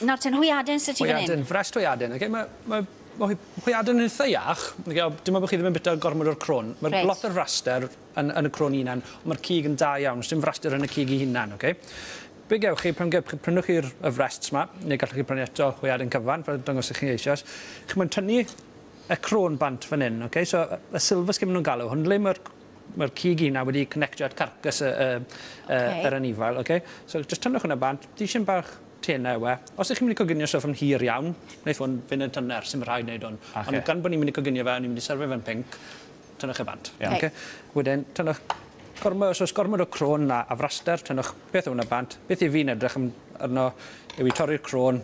Nawr ten, hwyaden sy ti fan hyn? Hwyaden, frest hwyaden. Okay? Mae hwyaden yn eitha iach. Okay? Dim ond bod chi ddim yn bwyta gormod o'r crôn. Mae Reit. lot o'r fraster yn y crôn hunan, ond mae'r cig yn da iawn. Does dim fraster yn y cig ei hunan. Okay? Be gewch chi, pan gewch chi, prynwch chi'r y frests 'ma, neu gallwch chi prynu eto hwyaden cyfan, fel dangos i chi eisoes. Chi'n mynd tynnu y crôn bant fan hyn, okay? So, y silver skin maen nhw'n galw hwn, le mae'r cig yna wedi connectio at carcass yr anifail, okay? So, just tynnwch hwnna bant, disyn bach tenau yw e. Os ydych chi'n mynd i coginio stwff yn hir iawn, wneith hwn fynd yn tyner, sy'n rhaid wneud hwn. Ond gan bod ni'n mynd i coginio fe, ni'n mynd i serfio fe'n pinc, tynnwch e bant. Okay? Wedyn, tynnwch gormod, os oes gormod o crôn na a fraster, tynnwch beth o hwnna bant. Beth i fi'n edrych arno yw i torri'r crôn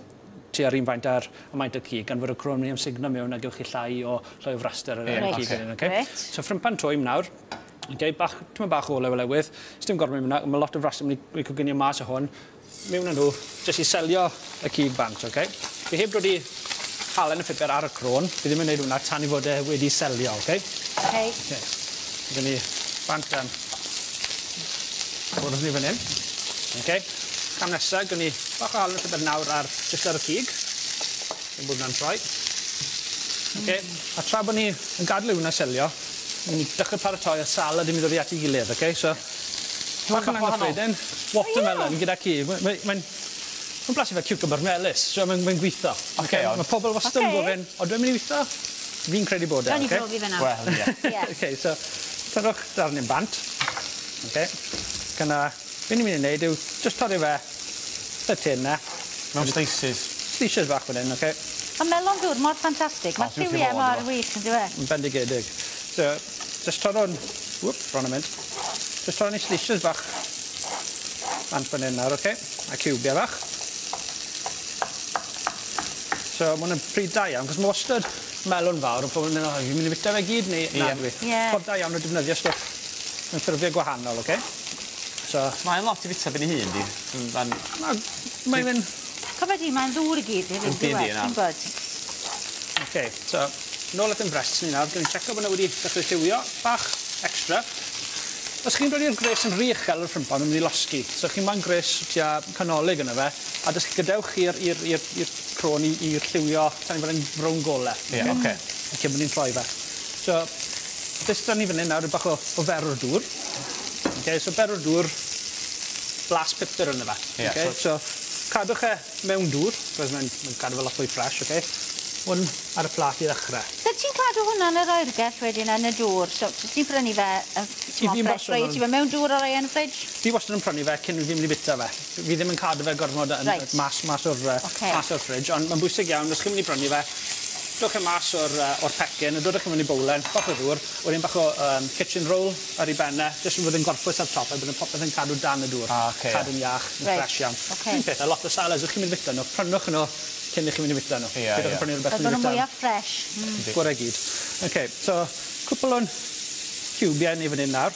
tua'r un faint ar y maint y cig, gan fod y crôn mynd i amsugno mewn a gewch chi llai o fraster ar y cig. Okay? So ffrympan twym nawr. Okay, bach, tyma bach o olew olewydd. Sdim gormod mewn, mae lot o fraster mynd i coginio mas o hwn. Mewn â nhw, jyst i selio y cig bant, okay? Fi heb dod i halen y phupur ar y crôn. Fi ddim yn gwneud hwnna tan i fod e wedi selio, okay? Okay. Okay. Gyn ni bant am bwrdd ni fan hyn. Okay. Cam nesaf, gyn ni bach o halen y phupur nawr jyst ar y cig. Yn bod hwnna'n troi. Okay. A tra bod ni yn gadael i hwnna selio, ni'n dechrau paratoi y salad i mi ddod i at ei gilydd, okay? So, bach yn anghyffredin, watermelon gyda cig. Mae'n blasu fel cucumber melys, so mae'n gweithio. Okay, Mae pobl wastad yn gofyn, o dwi'n mynd i weithio? Fi'n credu bod e. Gawn ni brofi fe nawr. Wel, ie. Okay, so, torrwch darn un bant. Okay. Cyna, be ni'n mynd i wneud yw just torri fe y tenau. Mewn slices. Slices bach fan hyn, okay. A melon dŵr mor ffantastig. Mae'r lliwiau mor wych, yn dweud? Yn bendigedig. So, just torro'n... Whoop, bron yn mynd. Just torro'n i slices bach bant fan hyn nawr, okay? A ciwbiau bach. So, mae hwn yn pryd da iawn, cos mae wastad melon fawr, ond pobl yn mynd, o, fi'n mynd i fwyta fe gyd, neu na dwi. Ffordd da iawn o defnyddio stwff yn ffurfiau gwahanol, okay? So, mae'n lot i fwyta ben ei hun, di. Mae'n mynd... Cofio di, mae'n ddŵr i gyd, hefyd, dwi'n gwybod. Okay, so, nôl at yn brests ni nawr, gwneud checo bod nhw wedi dechrau lliwio, bach extra. Os chi'n dod i'r gres yn rhy uchel o'r ffrympan, mae'n mynd i losgi. So chi'n moyn gres tua canolig yna fe, a jyst gadewch i'r crôn i'r lliwio tan i fod yn frown gole. Ie, oce. Cyn bod ni'n troi fe. So, beth sydd ni fan hyn nawr yw bach o ferw'r dŵr. Okay, so berw'r dŵr, blas pupur yna fe. Ie, okay, so cadwch e mewn dŵr, cos mae'n cadw fe lot fwy ffres, okay? Hwn ar y plat i ddechrau. So ti'n cadw hwnna yn yr oergell wedyn yn y dŵr? So ti'n prynu fe, ti'n ffres, rhoi ti fe mewn dŵr a rhoi yn y fridge? Fi wastad yn prynu fe cyn fi mynd i bita fe. Fi ddim yn cadw fe gormod yn mas o'r fridge, ond mae'n bwysig iawn, os chi'n mynd i brynu fe, dowch e mas o'r pecyn, a dodwch e mewn i bowlen, bach o ddŵr, wedyn bach o kitchen roll ar ei benne, jyst yn fod yn gorffwys ar top, a bod yn popeth yn cadw dan y dŵr. Cadw'n iach, yn ffres iawn. Un peth, a lot o salads, os chi'n mynd i fita nhw, prynwch nhw cyn i chi mynd i fita nhw. Peidiwch yn prynu rhywbeth Fel bod nhw'n mwyaf ffres. Gorau gyd. Okay, so cwpl o'n ciwbiau ni fan hyn nawr.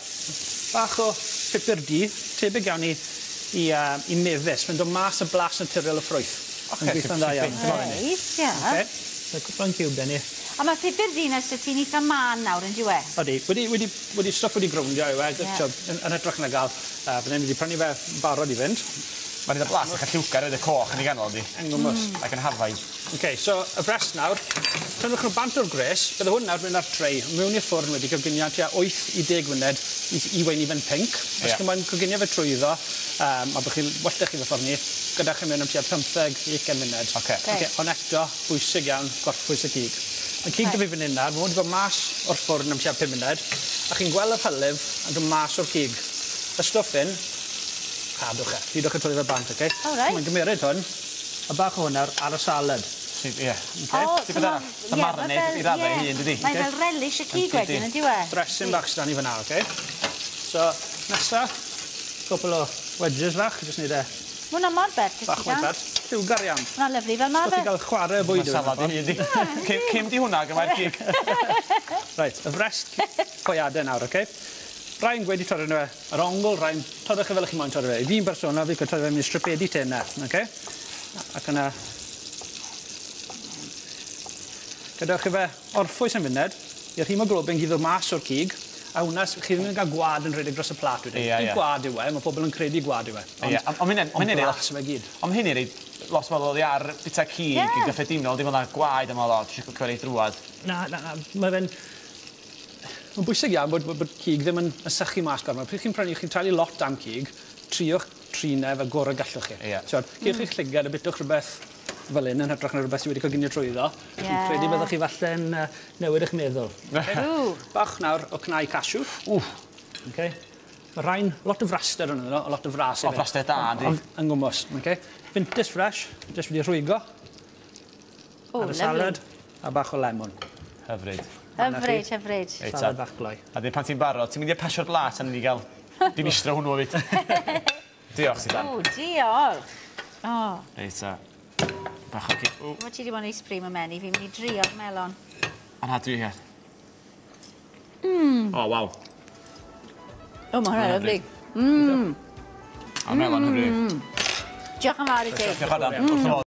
Bach o pupur du, tebyg iawn i mefus. Mae'n dod mas y blas naturiol y ffrwyth. Yn gweithio'n dda iawn. Reit, ie. Okay. So cwpl o'n ciwbiau ni. A mae pupur du nes ti'n eitha mân nawr, yn dyw e? Odi, wedi stwff wedi growndio yw e, yn hytrach na gael. Fydden ni wedi prynu fe barod i fynd. Mae'n eitha blas eitha lliwgar oedd y coch yn ei ganol, di. Yn gwmws. Ac yn hafaidd. Okay, so y brest nawr, tynnwch nhw bant o'r gres, bydde hwn nawr mynd ar tray, mewn i'r ffwrn wedi coginio tua 8 i 10 munud i weini fe'n pinc. Os chi'n moyn coginio fe trwyddo, a bod chi'n well chi fe ffordd ni, gyda chi mewn am tua 15 i 20 munud. Okay. Ond eto, bwysig iawn, gorffwys y cig. Y cig 'da fi fan hyn nawr, mae hwn wedi bod mas o'r ffwrn am tua 5 munud, a chi'n gweld yr hylif yn dod mas o'r cig. Y stwff hyn, cadwch e. Pidwch yn torri fe bant, oce? O, reit. Mae'n gymeryd hwn, a bach o hwn ar y salad. Ie. Okay. O, so ma' marinade i raddau ei hun, dydi? Mae fel relish y cig wedyn, yn dyw e? Dressing bach sydd 'da ni fan'na, oce? So, nesa, cwpl o wedges fach, jyst neud e. Ma' hwnna mor bert, Bach mwy bert. Lliwgar iawn. Hwnna'n lyfli, fel ma' fe. Stwff i gael chwarae bwyd. Mae salad i hun, di. Cyn di hwnna, gyma'r cig. Reit, y frest hwyaden nawr, oce? Rhai'n gweud i torri nhw e, yr ongl, rhai'n torrwch e fel ych chi moyn torri fe. I fi'n bersonol, fi'n cael torri fe mewn stripedi tenau, oce? Ac yna, gadewch i fe orffwys am funud, i'r hemoglobin gyd ddod mas o'r cig, a hwnna, chi ddim yn cael gwad yn rhedeg dros y plat wedyn. Ie, ie. Dim gwad yw e, mae pobl yn credu gwad yw e. Ond blas fe gyd. Ond hynny'n rhaid Lot o bobl oddi ar bita cig yn gyffredinol, dim ond ar gwaed a ma' lot, eisiau cwcio reit drwad. Na, na, na, mae fe'n... Mae'n bwysig iawn bod cig ddim yn sychu mas gormod. Pryd chi'n prynu, chi'n talu lot am cig, triwch trin e fel gorau gallwch chi. Ie. Ti'od, caewch eich llygad a bitwch rhywbeth fel hyn yn hytrach na rhywbeth sydd wedi coginio trwyddo. Fi'n credu byddwch chi falle'n newid eich meddwl. Ww. Bach nawr o cnau cashew. Wff. Okay. Mae rhain, lot o fraster yn nhw, a lot o fras. O, fraster da, yndi. Ond yn gwmws, okay. Fintys fresh, jyst wedi rhwygo O, ar y salad, a bach o lemon. Hyfryd. Hyfryd, hyfryd. Reit, Salad bach gloi. A dyn pan ti'n barod, ti'n mynd i'r pasio'r blat a ni gael dinistro hwnnw hefyd. Diolch, Suzanne. O, diolch. O, Reit, ta. Bach o cig. Ww. mae ti wedi bod yn neis prim ymenni, fi'n mynd i drio'r melon. A na, dwi ie. O, waw. O, mae hwnna'n lyfli. A melon hyfryd. Diolch yn fawr i ti. Diolch Adam. Wrth fy modd.